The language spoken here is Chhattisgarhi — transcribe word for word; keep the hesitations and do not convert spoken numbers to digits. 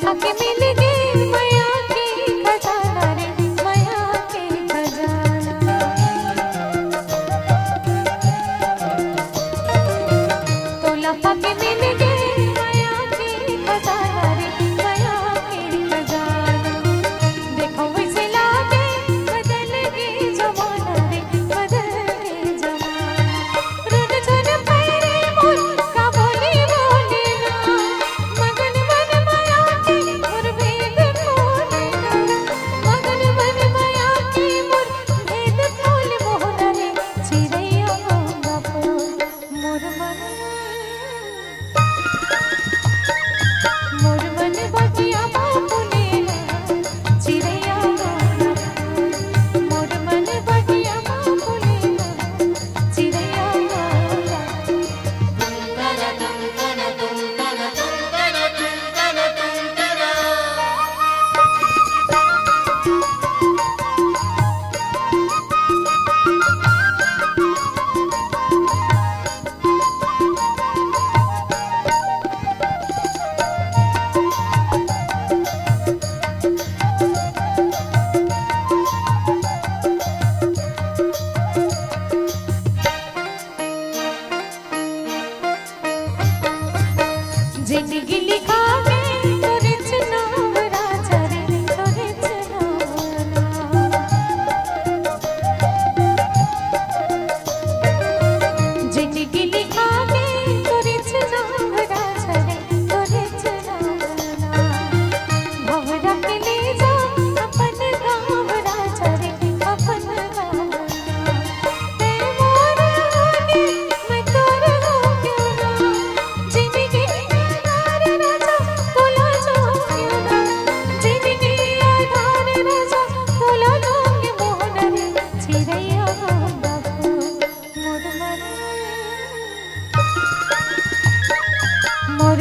आके मिल गे मया के खजाना रे, मया के खजाना। तोला पाके मिल गे मया के खजाना रे, मया के खजाना। देखो वैसे लागे बदल गे जमाना रे, बदल गे जमाना। रुन झुन पैरे मोर का बोली बोले ना, मगन मन मया के मोर भेद खोले ना, मगन मन मया के मोर भेद खोले मोहना रे, चिरैया मोंगा फूल मोर मन। मोर मन बगिया मा फूले ना, चिरैया मोंगा फूल। मोर मन बगिया मा फूले ना, चिरैया मोंगा फूल। जिंदगी लिखा गे तोरे च नाम राजा रे, तोरे च नाम ना। जिंदगी लिखा गे तोरे च नाम राजा रे, तोरे च नाम ना। भंवरा के ले जा अपन गाँव राजा रे, अपन गाँव ना। तैं मोर होगे, मैं तोर हो क्यों ना। जिंदगी के आधार राजा, तोला जो क्यों ना। जिंदगी के आधार राजा, तोला जो के मोहना रे, चिरैया मोंगा फूल। मोर मन, मोर